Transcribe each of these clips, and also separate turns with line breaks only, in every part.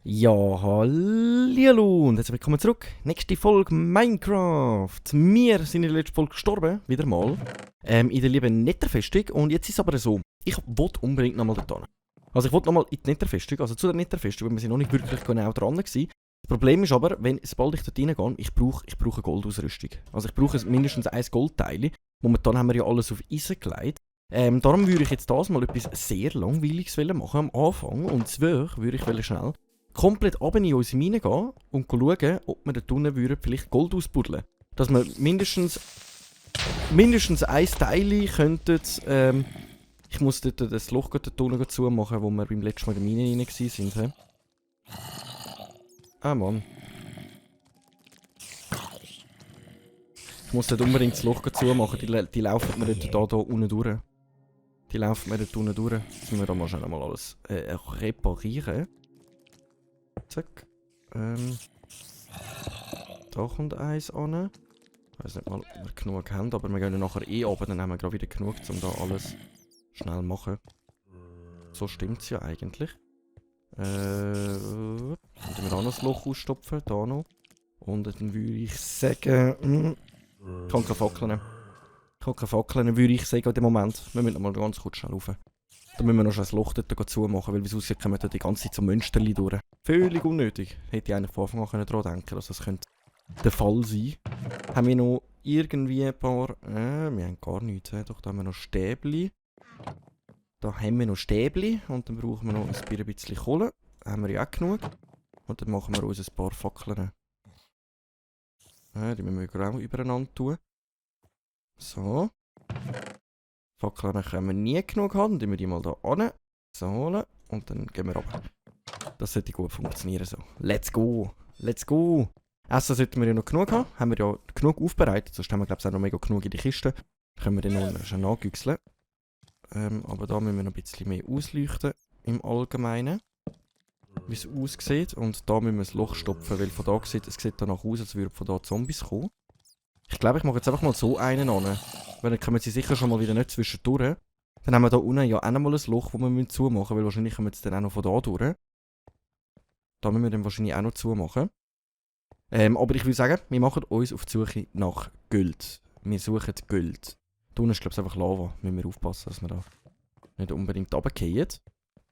Ja, hallihallo und herzlich willkommen zurück. Nächste Folge Minecraft. Wir sind in der letzten Folge gestorben, wieder mal. In der lieben Netherfestung. Und jetzt ist es aber so, ich wollte unbedingt nochmal dorthin. Also ich wollte nochmal in die Netherfestung, also zu der Netherfestung, weil wir sind noch nicht wirklich genau dran gewesen. Das Problem ist aber, sobald ich dort reingehe, ich brauche eine Goldausrüstung. Also ich brauche mindestens ein Goldteil. Momentan haben wir ja alles auf Eisen gelegt. Darum würde ich jetzt das mal etwas sehr Langweiliges machen am Anfang. Und zwar würde ich schnell komplett runter in unsere Mine gehen und schauen, ob wir dort unten vielleicht Gold ausbuddeln. Dass wir mindestens ein Teil könnten. Ich muss dort das Loch dort unten zumachen, wo wir beim letzten Mal in der Mine rein waren. Ah Mann. Ich muss dort unbedingt das Loch zumachen, die laufen mir dort da unten durch. Die laufen mir dort unten durch. Jetzt müssen wir da mal schnell mal alles reparieren. Zack. Da kommt eins an. Ich weiß nicht mal, ob wir genug haben, aber wir gehen ja nachher runter, dann haben wir gerade wieder genug, um da alles schnell zu machen. So stimmt es ja eigentlich. Dann wir da noch das Loch ausstopfen, da noch. Und dann würde ich sagen... Ich kann keine Fackeln. Würde ich sagen, in dem Moment. Wir müssen mal ganz kurz schnell rauf. Dann müssen wir noch ein Loch dort zumachen, weil wir aussieht, kommen wir da die ganze Zeit zum Münsterli durch. Völlig unnötig. Hätte ich eigentlich von Anfang an daran denken können, dass das könnte der Fall sein. Haben wir noch irgendwie ein paar... wir haben gar nichts. Doch, da haben wir noch Stäbli. Und dann brauchen wir noch ein bisschen Kohle. Da haben wir ja auch genug. Und dann machen wir uns ein paar Fackeln. Die müssen wir auch übereinander tun. So. Fackeln können wir nie genug haben. Dann müssen wir die mal hier an. So holen. Und dann gehen wir runter. Das sollte gut funktionieren so. Let's go! Essen sollten wir ja noch genug haben. Haben wir ja genug aufbereitet. Sonst haben wir, glaube ich, auch noch mega genug in die Kiste. Dann können wir den noch schnell angüchseln. Aber da müssen wir noch ein bisschen mehr ausleuchten. Im Allgemeinen. Wie es aussieht. Und da müssen wir das Loch stopfen. Weil von da sieht es danach aus, als würden von da Zombies kommen. Ich glaube, ich mache jetzt einfach mal so einen an. Weil dann kommen sie sicher schon mal wieder nicht zwischendurch. Dann haben wir da unten ja auch noch mal ein Loch, das wir zumachen müssen. Weil wahrscheinlich kommen wir jetzt dann auch noch von da durch. Da müssen wir dann wahrscheinlich auch noch zumachen. Aber ich würde sagen, wir machen uns auf die Suche nach Gold. Wir suchen Gold. Da unten ist, glaube ich, einfach Lava. Müssen wir aufpassen, dass wir da nicht unbedingt runterfallen.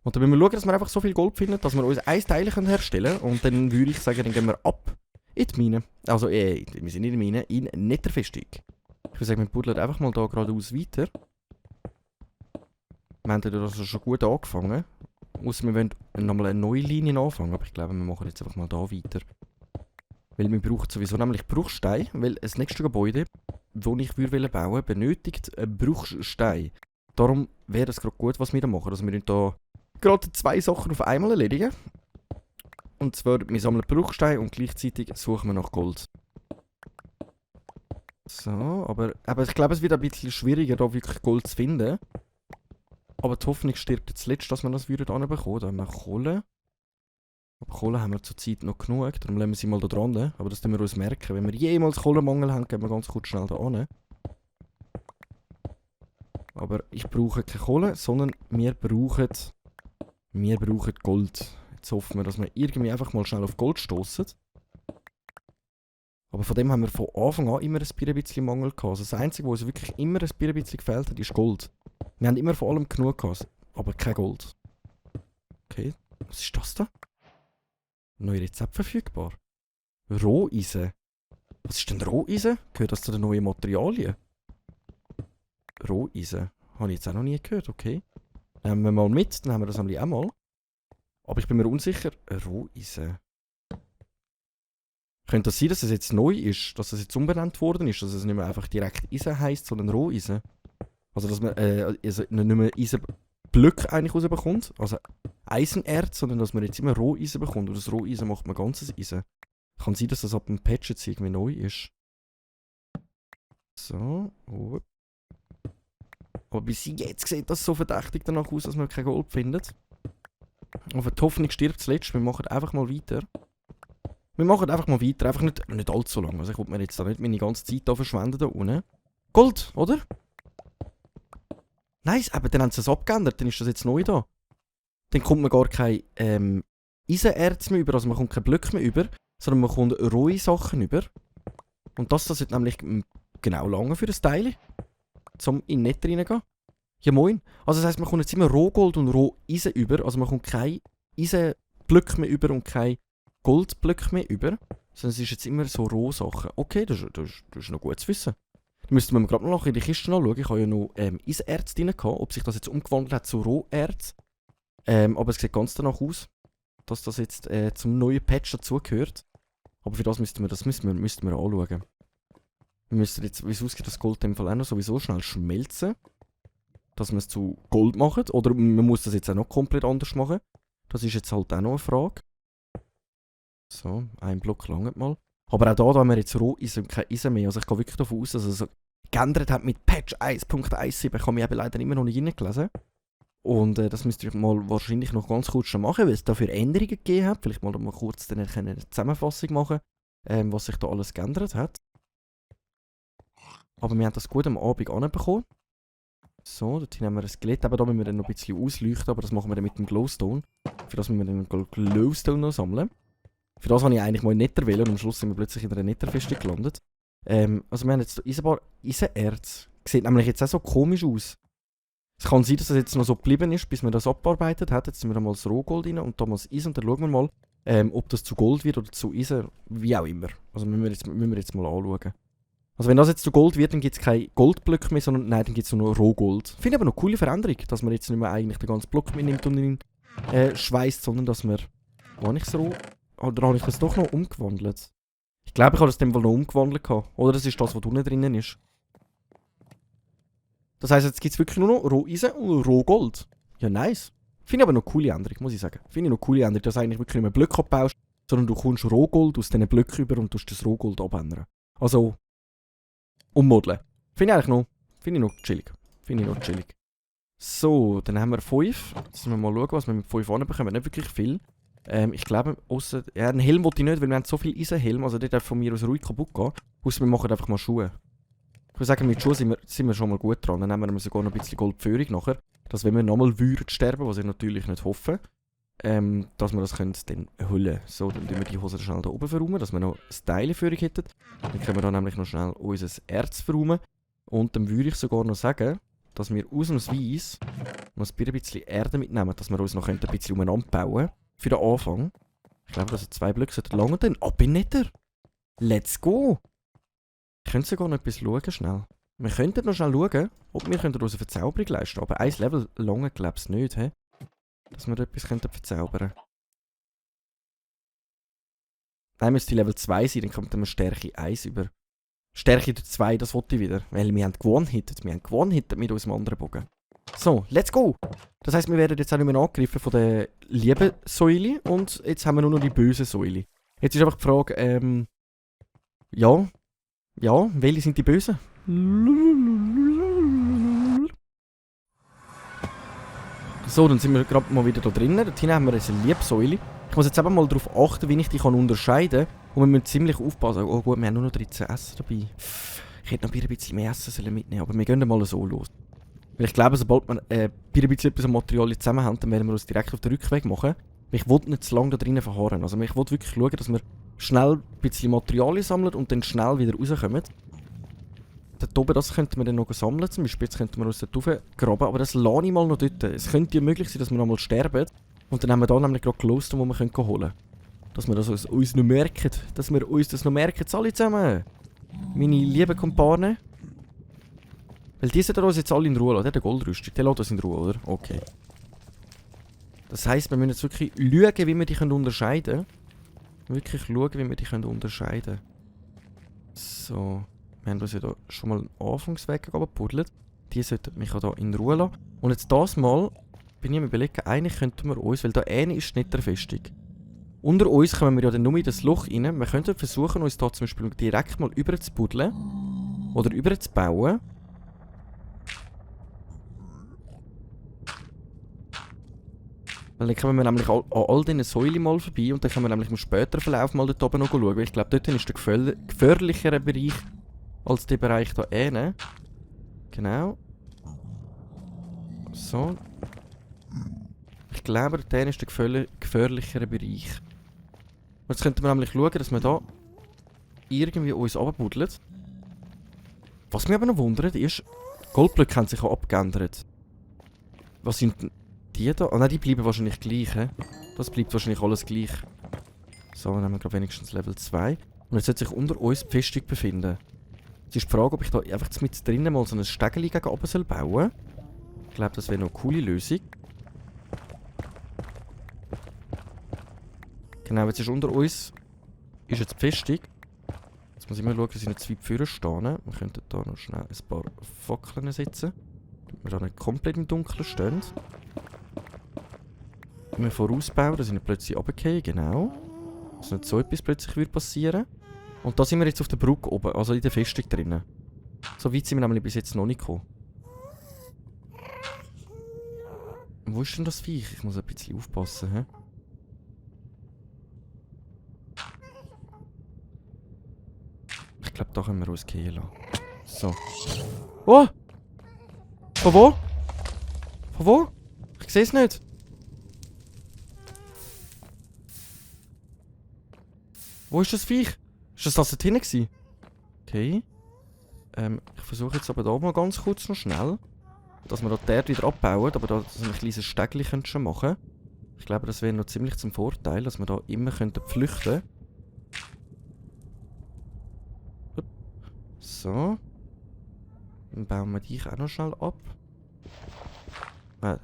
Und dann müssen wir schauen, dass wir einfach so viel Gold finden, dass wir uns ein Teil herstellen können. Und dann würde ich sagen, dann gehen wir ab in die Mine. Also, wir sind nicht in der Mine, in Netherfestung. Ich würde sagen, wir buddeln einfach mal da geradeaus weiter. Wir haben das schon gut angefangen. Ausser wir wollen nochmal eine neue Linie anfangen. Aber ich glaube, wir machen jetzt einfach mal da weiter. Weil wir brauchen sowieso nämlich Bruchstein. Weil das nächste Gebäude, das ich bauen würde, benötigt einen Bruchstein. Darum wäre es gerade gut, was wir da machen. Also wir da gerade 2 Sachen auf einmal erledigen. Und zwar, wir sammeln Bruchstein und gleichzeitig suchen wir nach Gold. So, aber ich glaube, es wird ein bisschen schwieriger, da wirklich Gold zu finden. Aber die Hoffnung stirbt jetzt zuletzt, dass wir das anbekommen. Da haben wir Kohle. Aber Kohle haben wir zurzeit noch genug, darum lassen wir sie mal da dran. Aber das müssen wir uns merken. Wenn wir jemals Kohlemangel haben, gehen wir ganz kurz schnell da an. Aber ich brauche keine Kohle, sondern wir brauchen Gold. Jetzt hoffen wir, dass wir irgendwie einfach mal schnell auf Gold stoßen. Aber von dem haben wir von Anfang an immer ein bisschen Mangel gehabt. Also das Einzige, was uns wirklich immer ein bisschen gefehlt hat, ist Gold. Wir haben immer vor allem genug gehabt, aber kein Gold. Okay, was ist das da? Neue Rezept verfügbar. Roheisen. Was ist denn Roheisen? Gehört das zu den neuen Materialien? Roheisen. Habe ich jetzt auch noch nie gehört, okay. Nehmen wir mal mit, dann haben wir das auch mal. Aber ich bin mir unsicher. Roheisen. Könnte das sein, dass es jetzt neu ist? Dass es jetzt umbenannt worden ist? Dass es nicht mehr einfach direkt Eisen heisst, sondern Roheisen? Also dass man nicht mehr Eisenblöcke eigentlich rausbekommt. Also Eisenerz, sondern dass man jetzt immer Roheisen bekommt. Und das Roheisen macht man ganzes Eisen. Kann sein, dass das ab dem Patch jetzt irgendwie neu ist. So. Oh. Aber bis jetzt sieht das so verdächtig danach aus, dass man kein Gold findet. Aber die Hoffnung stirbt zuletzt. Wir machen einfach mal weiter. Wir machen einfach mal weiter, einfach nicht allzu lang. Also ich will mir jetzt da nicht meine ganze Zeit da verschwenden da unten. Gold, oder? Nice, aber dann haben sie es abgeändert, dann ist das jetzt neu da. Dann kommt man gar kein Eisenerz mehr über, also man kommt kein Blöcke mehr über, sondern man kommt rohe Sachen über. Und das wird nämlich genau lange für ein Teil, um in den Nether reingehen. Ja moin. Also das heisst, man kommt jetzt immer Rohgold und Roheisen über, also man kommt kein Eisenblöcke mehr über und kein Goldblöcke mehr über, sondern es ist jetzt immer so Rohsachen. Okay, das ist noch gut zu wissen. Da müsste man gerade noch in die Kiste anschauen. Ich habe ja noch Eisenerz drin gehabt, ob sich das jetzt umgewandelt hat zu Roherz. Aber es sieht ganz danach aus, dass das jetzt zum neuen Patch dazugehört. Aber für das müssten wir anschauen. Wir müssen jetzt, wie es aussieht, das Gold in dem Fall auch noch sowieso schnell schmelzen. Dass wir es zu Gold machen. Oder man muss das jetzt auch noch komplett anders machen. Das ist jetzt halt auch noch eine Frage. So, ein Block langt mal. Aber auch da haben wir jetzt Roheisen und kein Eisen mehr. Also ich gehe wirklich davon aus, dass es so geändert hat mit Patch 1.17. Ich habe mich eben leider immer noch nicht reingelesen. Und das müsst ihr mal wahrscheinlich noch ganz kurz schon machen, weil es dafür Änderungen gegeben hat. Vielleicht mal kurz dann eine Zusammenfassung machen, was sich da alles geändert hat. Aber wir haben das gut am Abend anbekommen. So, dort haben wir ein Skelett. Aber da müssen wir dann noch ein bisschen ausleuchten, aber das machen wir dann mit dem Glowstone. Für das müssen wir dann Glowstone noch sammeln. Für das habe ich eigentlich mal in Nether wählen und am Schluss sind wir plötzlich in einer Netherfeste gelandet. Also wir haben jetzt hier Eisenerz. Sieht nämlich jetzt auch so komisch aus. Es kann sein, dass es jetzt noch so geblieben ist, bis man das abarbeitet hat. Jetzt sind wir mal das Rohgold rein und da mal das Eisen. Und dann schauen wir mal, ob das zu Gold wird oder zu Eisen, wie auch immer. Also müssen wir jetzt mal anschauen. Also wenn das jetzt zu Gold wird, dann gibt es keine Goldblöcke mehr, sondern nein, dann gibt es nur noch Rohgold. Finde ich aber noch eine coole Veränderung, dass man jetzt nicht mehr eigentlich den ganzen Block mitnimmt und ihn schweißt, sondern dass man... War ich so... Oder habe ich das doch noch umgewandelt? Ich glaube, ich habe das dem Fall noch umgewandelt gehabt. Oder das ist das, was unten drinnen ist. Das heisst, jetzt gibt es wirklich nur noch Roheisen und Rohgold. Ja, nice. Finde ich aber noch eine coole Änderung, muss ich sagen. Finde ich noch eine coole Änderung, dass du eigentlich wirklich nicht mehr Blöcke abbaust, sondern du kommst Rohgold aus diesen Blöcken über und tust das Rohgold abändern. Also, ummodeln. Finde ich eigentlich noch chillig. So, dann haben wir 5. Jetzt müssen wir mal schauen, was wir mit 5 anbekommen. Nicht wirklich viel. Ich glaube, ausser einen Helm wollte ich nicht, weil wir haben so viel Eisenhelm, also der darf von mir aus ruhig kaputt gehen. Ausser wir machen einfach mal Schuhe. Ich würde sagen, mit Schuhen sind wir schon mal gut dran. Dann nehmen wir sogar noch ein bisschen Goldpföhrung nachher. Dass wenn wir nochmal würden sterben, was ich natürlich nicht hoffe, dass wir das dann holen. So, dann tun wir die Hose schnell da oben verräumen, dass wir noch Styleführung hätten. Dann können wir da nämlich noch schnell unser Erz verräumen. Und dann würde ich sogar noch sagen, dass wir ausnahmsweise noch ein bisschen Erde mitnehmen, dass wir uns noch ein bisschen umeinander bauen für den Anfang. Ich glaube, dass 2 Blöcke sollten lang und dann ab in Nether. Let's go! Ich könnte sogar noch etwas schauen, schnell. Wir könnten noch schnell schauen, ob wir uns eine Verzauberung leisten können. Aber ein Level lange glaube ich nicht, he? Dass wir etwas verzaubern könnten. Nein, müsste Level 2 sein, dann kommt dann Stärke 1 über. Stärke 2, das wollte ich wieder. Weil wir haben gewonnen mit unserem anderen Bogen. So, let's go! Das heisst, wir werden jetzt auch nicht mehr angegriffen von der lieben Säule und jetzt haben wir nur noch die böse Säule. Jetzt ist einfach die Frage, ja, welche sind die Bösen? So, dann sind wir gerade mal wieder da drinnen. Dort haben wir eine Liebsäule. Ich muss jetzt eben mal darauf achten, wie ich die unterscheiden kann. Und wir müssen ziemlich aufpassen. Oh gut, wir haben nur noch 13 Essen dabei. Ich hätte noch ein bisschen mehr Essen mitnehmen, aber wir gehen dann mal so los. Weil ich glaube, sobald wir ein bisschen etwas an Materialien zusammen haben, dann werden wir uns direkt auf den Rückweg machen. Ich will nicht zu lange da drinnen verharren. Also ich will wirklich schauen, dass wir schnell ein bisschen Materialien sammeln und dann schnell wieder rauskommen. Dort oben, das könnten wir dann noch sammeln. Zum Beispiel jetzt könnten wir uns dort raufgraben, aber das lasse ich mal noch dort. Es könnte ja möglich sein, dass wir noch mal sterben. Und dann haben wir da nämlich gerade Glowstone, wo wir holen können. Dass wir das uns noch merken. Dass wir uns das noch merken, alle zusammen. Meine lieben Kumpanen. Weil die sollten uns jetzt alle in Ruhe lassen. Der hat eine Goldrüstung. Der lässt uns in Ruhe, oder? Okay. Das heisst, wir müssen jetzt wirklich schauen, wie wir die unterscheiden können. Wirklich schauen, wie wir die unterscheiden können. So. Wir haben uns ja da schon mal einen Anfangsweg gebuddelt. Die sollten mich auch hier in Ruhe lassen. Und jetzt das Mal bin ich mir überlegen, eigentlich könnten wir uns, weil da eine ist nicht der Festung. Unter uns kommen wir ja dann nur in das Loch rein. Wir könnten versuchen, uns da zum Beispiel direkt mal über zu buddeln. Oder über zu bauen. Weil dann kommen wir nämlich an all diesen Säulen mal vorbei und dann können wir nämlich im späteren Verlauf mal dort oben noch schauen. Weil ich glaube, dort ist der gefährlichere Bereich als der Bereich hier hinten. Genau. So. Ich glaube, der ist der gefährlichere Bereich. Jetzt könnten wir nämlich schauen, dass wir da irgendwie uns runterbuddeln. Was mich aber noch wundert ist, Goldblöcke haben sich auch abgeändert. Was sind denn die da? Ah nein, die bleiben wahrscheinlich gleich, he? Das bleibt wahrscheinlich alles gleich. So, dann haben wir gerade wenigstens Level 2. Und jetzt sollte sich unter uns die Festung befinden. Jetzt ist die Frage, ob ich da einfach mit drinnen mal so ein Stegeli gegen oben bauen soll. Ich glaube, das wäre noch eine coole Lösung. Genau, jetzt ist unter uns ist jetzt die Festung. Jetzt muss ich mal schauen, dass ich nicht zwei Pführer stehen. Wir könnten da noch schnell ein paar Fackeln setzen. Damit wir da nicht komplett im Dunkeln stehen. Wir vorausbauen, dass ich nicht plötzlich runterfallen, genau. Dass nicht so etwas plötzlich passieren würde. Und da sind wir jetzt auf der Brücke oben, also in der Festung drinnen. So weit sind wir nämlich bis jetzt noch nicht gekommen. Wo ist denn das Viech? Ich muss ein bisschen aufpassen, hä? Ich glaube, da können wir uns gehen lassen. So. Oh! Von wo? Von wo? Ich sehe es nicht. Wo ist das Viech? Ist das da hinten gewesen? Okay. Ich versuche jetzt aber da mal ganz kurz noch schnell, dass wir da die Erde wieder abbauen, aber da so ein kleines Stegli schon machen. Ich glaube, das wäre noch ziemlich zum Vorteil, dass wir da immer flüchten könnten. So. Dann bauen wir dich auch noch schnell ab.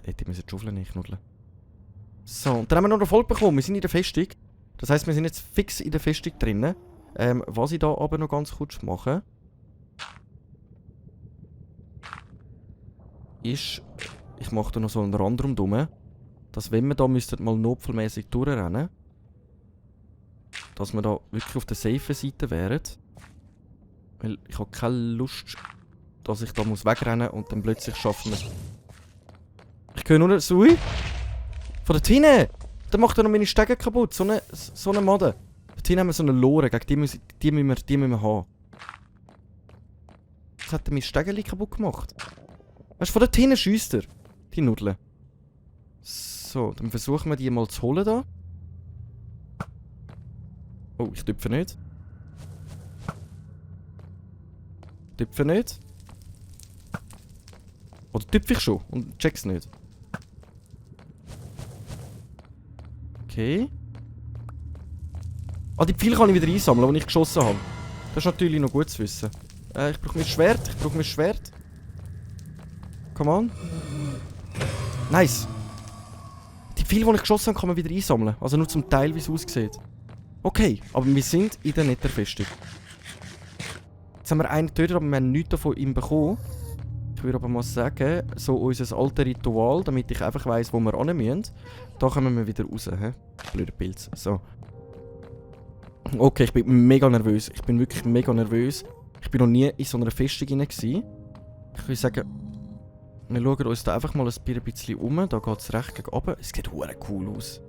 Hätte ich die Schaufel nicht knuddeln. So, und dann haben wir noch Erfolg bekommen. Wir sind in der Festung. Das heisst, wir sind jetzt fix in der Festung drinnen. Was ich da aber noch ganz kurz mache, ist, ich mache da noch so einen Rand rundherum, dass wenn wir da mal notfallmäßig durchrennen, dass wir da wirklich auf der safen Seite wären. Weil ich habe keine Lust, dass ich da wegrennen muss und dann plötzlich schaffen wir es. Ich höre nur Sui. Von der Tine! Der macht ja noch meine Stege kaputt. So eine Made. Da hinten haben wir so eine Lore, gegen die müssen wir haben. Was hat er mein Stegeli kaputt gemacht? Weißt du, von der Tine schiesst er. Die Nudeln. So, dann versuchen wir die mal zu holen da. Oh, ich tüpfe nicht. Tüpfe nicht. Oder tüpfe ich schon und check's nicht. Okay. Ah, die Pfeile kann ich wieder einsammeln, die ich geschossen habe. Das ist natürlich noch gut zu wissen. Ich brauche mein Schwert. Come on. Nice. Die Pfeile, die ich geschossen habe, kann man wieder einsammeln. Also nur zum Teil, wie es aussieht. Okay, aber wir sind in der Netherfestung. Jetzt haben wir einen getötet, aber wir haben nichts von ihm bekommen. Ich würde aber mal sagen, so unser altes Ritual, damit ich einfach weiss, wo wir hin müssen. Da kommen wir wieder raus, hä? Blöder Pilz. So. Okay, ich bin mega nervös. Ich bin wirklich mega nervös. Ich bin noch nie in so einer Festung rein gewesen. Ich würde sagen, wir schauen uns da einfach mal ein bisschen um. Da geht es recht gegen oben. Es sieht hure cool aus.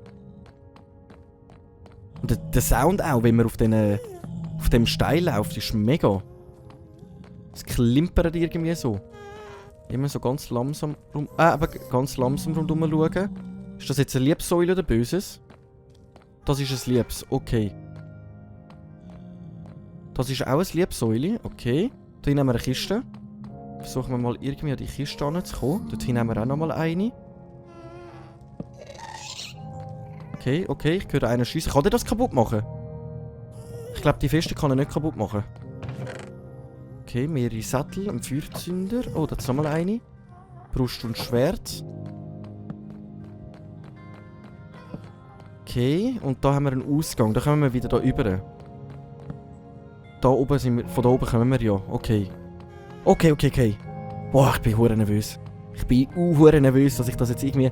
Und der Sound auch, wenn man auf dem Stein läuft, ist mega. Es klimpert irgendwie so. Immer so ganz langsam ganz langsam rundherum schauen. Ist das jetzt eine Liebsäule oder Böses? Das ist ein Liebs, okay. Das ist auch ein Liebsäule, okay. Da hinten haben wir eine Kiste. Versuchen wir mal irgendwie an die Kiste ranzukommen. Dort hinten haben wir auch nochmal eine. Okay, okay, ich höre einen schiessen. Kann der das kaputt machen? Ich glaube, die Feste kann er nicht kaputt machen. Okay, mehrere Sättel, ein Feuerzünder. Oh, da ist nochmal eine. Brust und Schwert. Okay, und da haben wir einen Ausgang. Da kommen wir wieder da rüber. Da oben sind wir, von da oben kommen wir ja. Okay. Okay. Boah, ich bin hure nervös. Ich bin hure nervös, dass ich das jetzt irgendwie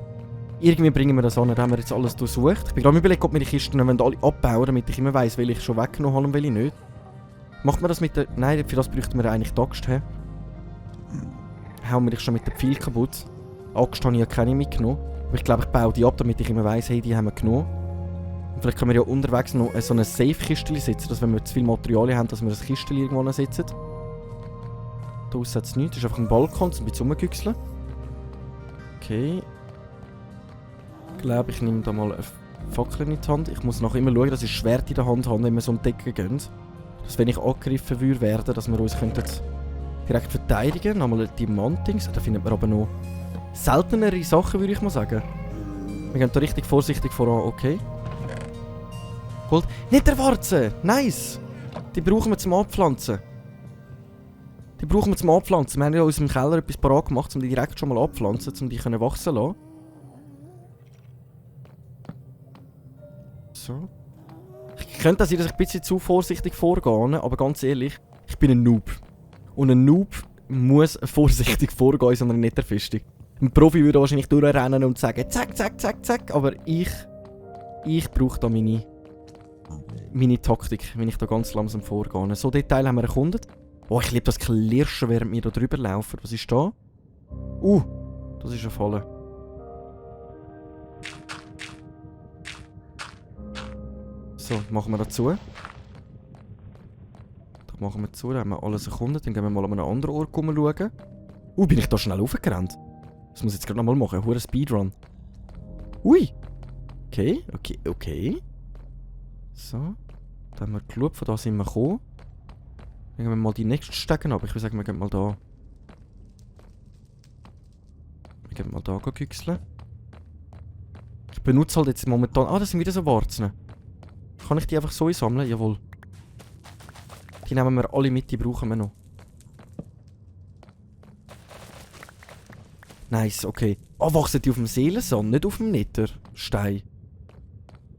bringen wir das an. Da haben wir jetzt alles durchsucht. Ich bin gerade überlegt, ob wir die Kisten alle abbauen, damit ich immer weiss, welche ich schon weggenommen habe und welche nicht. Macht man das mit der... Nein, für das bräuchten wir eigentlich die Axt. Hauen wir dich schon mit der Pfeil kaputt. Axt habe ich ja keine mitgenommen. Aber ich glaube, ich baue die ab, damit ich immer weiss, hey, die haben wir genommen. Und vielleicht können wir ja unterwegs noch so eine Safe-Kiste setzen, dass wenn wir zu viel Materialien haben, dass wir das Kiste irgendwo setzen. Da aussen hat es nichts, das ist einfach ein Balkon, um ein bisschen rumgüchseln. Okay. Ich glaube, ich nehme da mal eine Fackel in die Hand. Ich muss nachher immer schauen, dass ich Schwert in der Hand habe, wenn wir so um die Decke gehen. Dass wenn ich angegriffen würde werden, dass wir uns direkt verteidigen könnten. Nochmal die Mantings. Da findet man aber noch seltenere Sachen, würde ich mal sagen. Wir gehen da richtig vorsichtig voran. Okay. Gold. Nicht der Warzen! Nice! Die brauchen wir zum Abpflanzen. Wir haben ja in unserem Keller etwas parat gemacht, um die direkt schon mal abpflanzen, um die wachsen zu lassen. So. Ich könnte das ein bisschen zu vorsichtig vorgehen, aber ganz ehrlich, ich bin ein Noob. Und ein Noob muss vorsichtig vorgehen, sondern nicht der Feste. Ein Profi würde wahrscheinlich durchrennen und sagen, zack, zack, zack, zack, aber ich brauche da meine Taktik, wenn ich da ganz langsam vorgehe. So Detail haben wir erkundet. Oh, ich liebe das Klirschen, während wir da drüber laufen. Was ist da? Das ist ein Falle. So, machen wir das zu. Da machen wir zu, da haben wir alles erkundet. Dann gehen wir mal an einem anderen Ort schauen. Bin ich da schnell raufgerannt? Das muss ich jetzt gerade nochmal machen. Hure Speedrun. Ui! Okay. So. Da haben wir geschaut, von da sind wir gekommen. Dann gehen wir mal die nächsten Stegen ab. Ich würde sagen, wir gehen mal da. Wir gehen mal da güchseln. Ich benutze halt jetzt momentan... das sind wieder so Warzen. Kann ich die einfach so einsammeln? Jawohl. Die nehmen wir alle mit, die brauchen wir noch. Nice, okay. Wachsen die auf dem Seelensand, nicht auf dem Netherstein?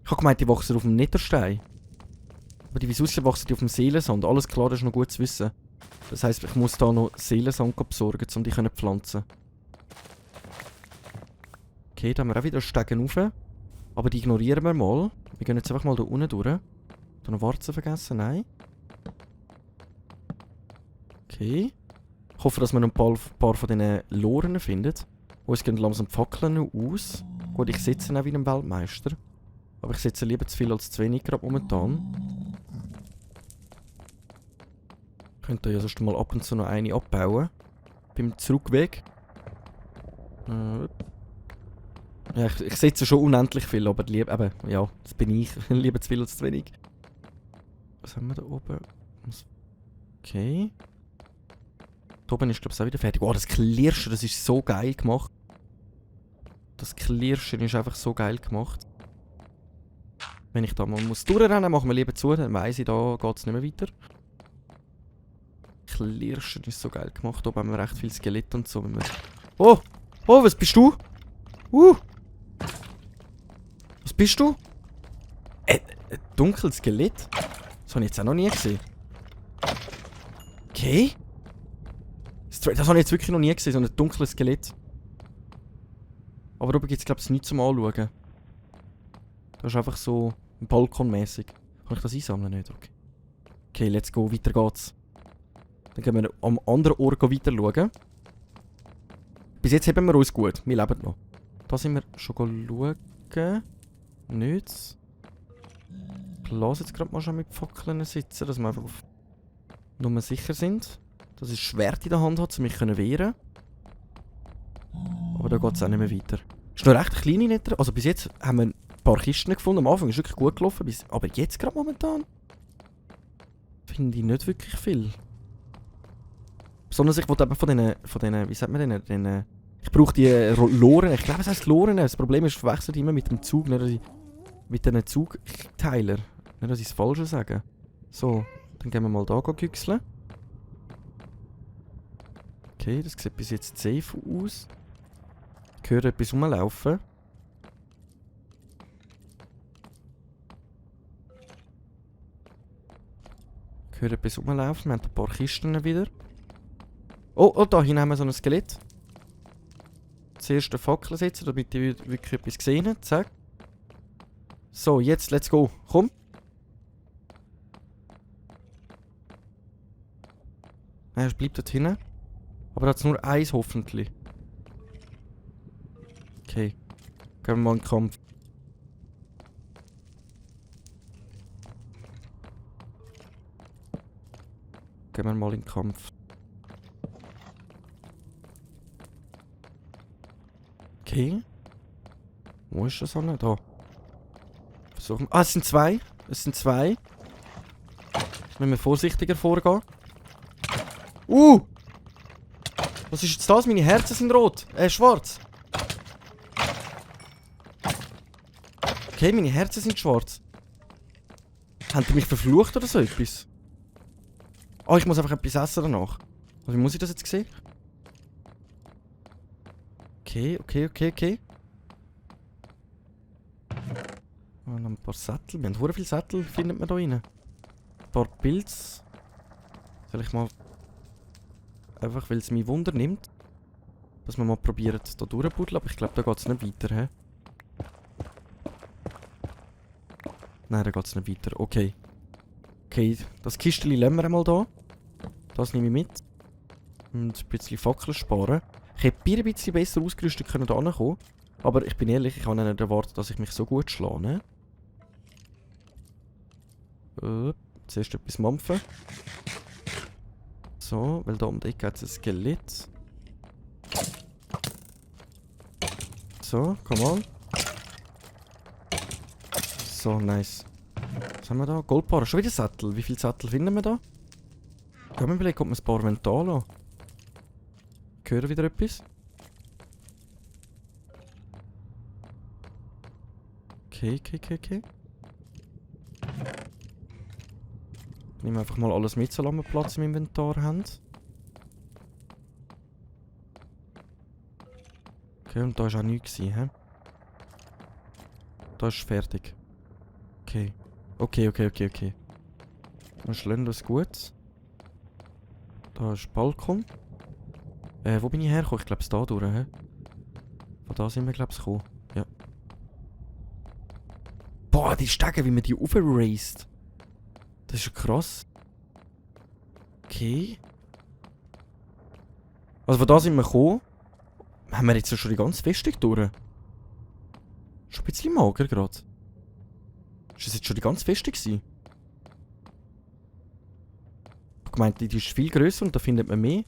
Ich habe gemeint, die wachsen auf dem Netherstein. Aber die wieso wachsen die auf dem Seelensand? Alles klar, das ist noch gut zu wissen. Das heisst, ich muss da noch Seelensand besorgen, um die zu pflanzen. Okay, da haben wir auch wieder Stegen rauf. Aber die ignorieren wir mal. Wir gehen jetzt einfach mal da unten durch. Da noch Warzen vergessen? Nein. Okay. Ich hoffe, dass man ein paar von diesen Loren findet. Uns gehen langsam die Fackeln noch aus. Gut, ich sitze auch wie ein Weltmeister. Aber ich sitze lieber zu viel als zu wenig gerade momentan. Ich könnte ja sonst mal ab und zu noch eine abbauen. Beim Zurückweg. Ja, ich sitze schon unendlich viel, aber ja, das bin ich. Lieber zu viel als zu wenig. Was haben wir da oben? Okay. Da oben ist, glaube ich, auch wieder fertig. Das Klirschen, das ist so geil gemacht. Das Klirschen ist einfach so geil gemacht. Wenn ich da mal durchrennen muss, machen wir lieber zu, dann weiss ich, da geht es nicht mehr weiter. Klirschen ist so geil gemacht. Da oben haben wir recht viel Skelett und so. Oh, was bist du? Was bist du? Ein dunkles Skelett? Das habe ich jetzt auch noch nie gesehen. Okay. Das habe ich jetzt wirklich noch nie gesehen, so ein dunkles Skelett. Aber oben gibt es, glaube ich, nichts zum Anschauen. Das ist einfach so balkonmäßig. Kann ich das einsammeln? Nicht? Okay, let's go, weiter geht's. Dann gehen wir am anderen Ort weiter schauen. Bis jetzt haben wir uns gut, wir leben noch. Da sind wir schon schauen. Nichts. Ich lasse jetzt gerade mal schon mit Fackeln sitzen, dass wir einfach auf Nummer sicher sind. Dass ich ein Schwert in der Hand habe, um mich zu wehren. Aber da geht es auch nicht mehr weiter. Ist noch recht kleine Nether. Also bis jetzt haben wir ein paar Kisten gefunden. Am Anfang ist es wirklich gut gelaufen. Aber jetzt gerade momentan finde ich nicht wirklich viel. Besonders ich wollte eben von denen, wie sagt man denen, ich brauche die Loren. Ich glaube, es heisst Loren. Das Problem ist, ich verwechsel die immer mit dem Zug, nicht mit diesen Zugteiler. Nicht, dass ich das Falsche sage. So, dann gehen wir mal da güchseln. Okay, das sieht bis jetzt safe aus. Ich höre etwas rumlaufen. Ich höre etwas rumlaufen. Wir haben ein paar Kisten wieder. Oh, da hinten haben wir so ein Skelett. Zuerst eine Fackel setzen, damit ich wirklich etwas gesehen habe. Zack. So, jetzt, let's go. Komm. Nein, es bleibt dort hinten. Aber da hat es nur eins hoffentlich. Okay. Gehen wir mal in den Kampf. Gehen wir mal in den Kampf. Okay. Wo ist das eine? Da. Versuchen. Ah, es sind zwei. Es sind zwei. Müssen wir vorsichtiger vorgehen. Was ist jetzt das? Meine Herzen sind rot. Schwarz. Okay, meine Herzen sind schwarz. Haben die mich verflucht oder so etwas? Oh, ich muss einfach etwas essen danach. Also, wie muss ich das jetzt sehen? Okay. Oh, noch ein paar Sättel. Wir haben sehr viele Sättel, findet man da rein. Ein paar Pilze. Soll ich mal... Einfach, weil es mich Wunder nimmt. Dass wir mal probieren, da durchzubuddeln. Aber ich glaube, da geht es nicht weiter, hä? Nein, da geht es nicht weiter. Okay. Okay, das Kistchen lassen wir einmal da. Das nehme ich mit. Und ein bisschen Fackeln sparen. Ich hätte ein bisschen besser ausgerüstet können da hinkommen. Aber ich bin ehrlich, ich habe nicht erwartet, dass ich mich so gut schlage. Zuerst etwas mampfen. So, weil da um die Ecke hat es ein Skelett. So, komm on. So, nice. Was haben wir da? Goldbarren. Schon wieder Sättel. Wie viele Sättel finden wir da? Gehen wir vielleicht, ob wir ein paar Vental lassen. Ich höre wieder etwas. Okay. Nehmen wir einfach mal alles mit, solange wir Platz im Inventar haben. Okay, und da war auch nichts, hä? Da ist fertig. Okay. Dann schlagen wir das gut. Da ist Balkon. Wo bin ich hergekommen? Ich glaube, es da durch, hä? Von da sind wir, glaube ich, gekommen. Ja. Boah, die Stege, wie man die aufraced. Das ist ja krass. Okay. Also von da sind wir gekommen. Haben wir jetzt schon die ganze Festung durch? Schon ein bisschen mager gerade. Ist das jetzt schon die ganze Festung gewesen? Ich habe gemeint, die ist viel grösser und da findet man mehr.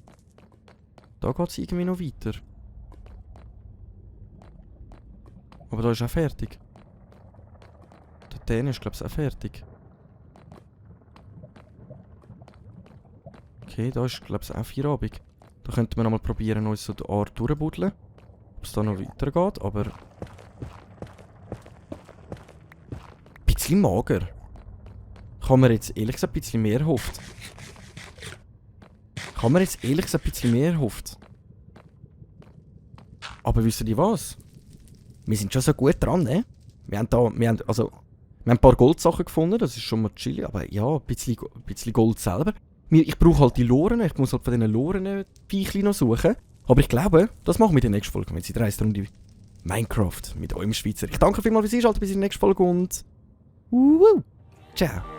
Da geht es irgendwie noch weiter. Aber da ist auch fertig. Der ist, glaube ich, auch fertig. Okay, da ist, glaube ich, auch Feierabend. Da könnten wir nochmal probieren, uns so die Art durchbuddeln. Ob es da noch weitergeht, aber... Ein bisschen mager. Ich habe mir jetzt ehrlich gesagt ein bisschen mehr erhofft. Aber wisst ihr was? Wir sind schon so gut dran, ne? Wir haben ein paar Goldsachen gefunden, das ist schon mal chillig, aber ja, ein bisschen Gold selber. Ich brauche halt die Loren, ich muss halt von diesen Loren Viechli noch suchen. Aber ich glaube, das machen wir in der nächsten Folge, wenn es in der nächsten Runde Minecraft mit eurem Schweizer. Ich danke vielmals fürs Einschalten, bis in der nächsten Folge und... Ciao!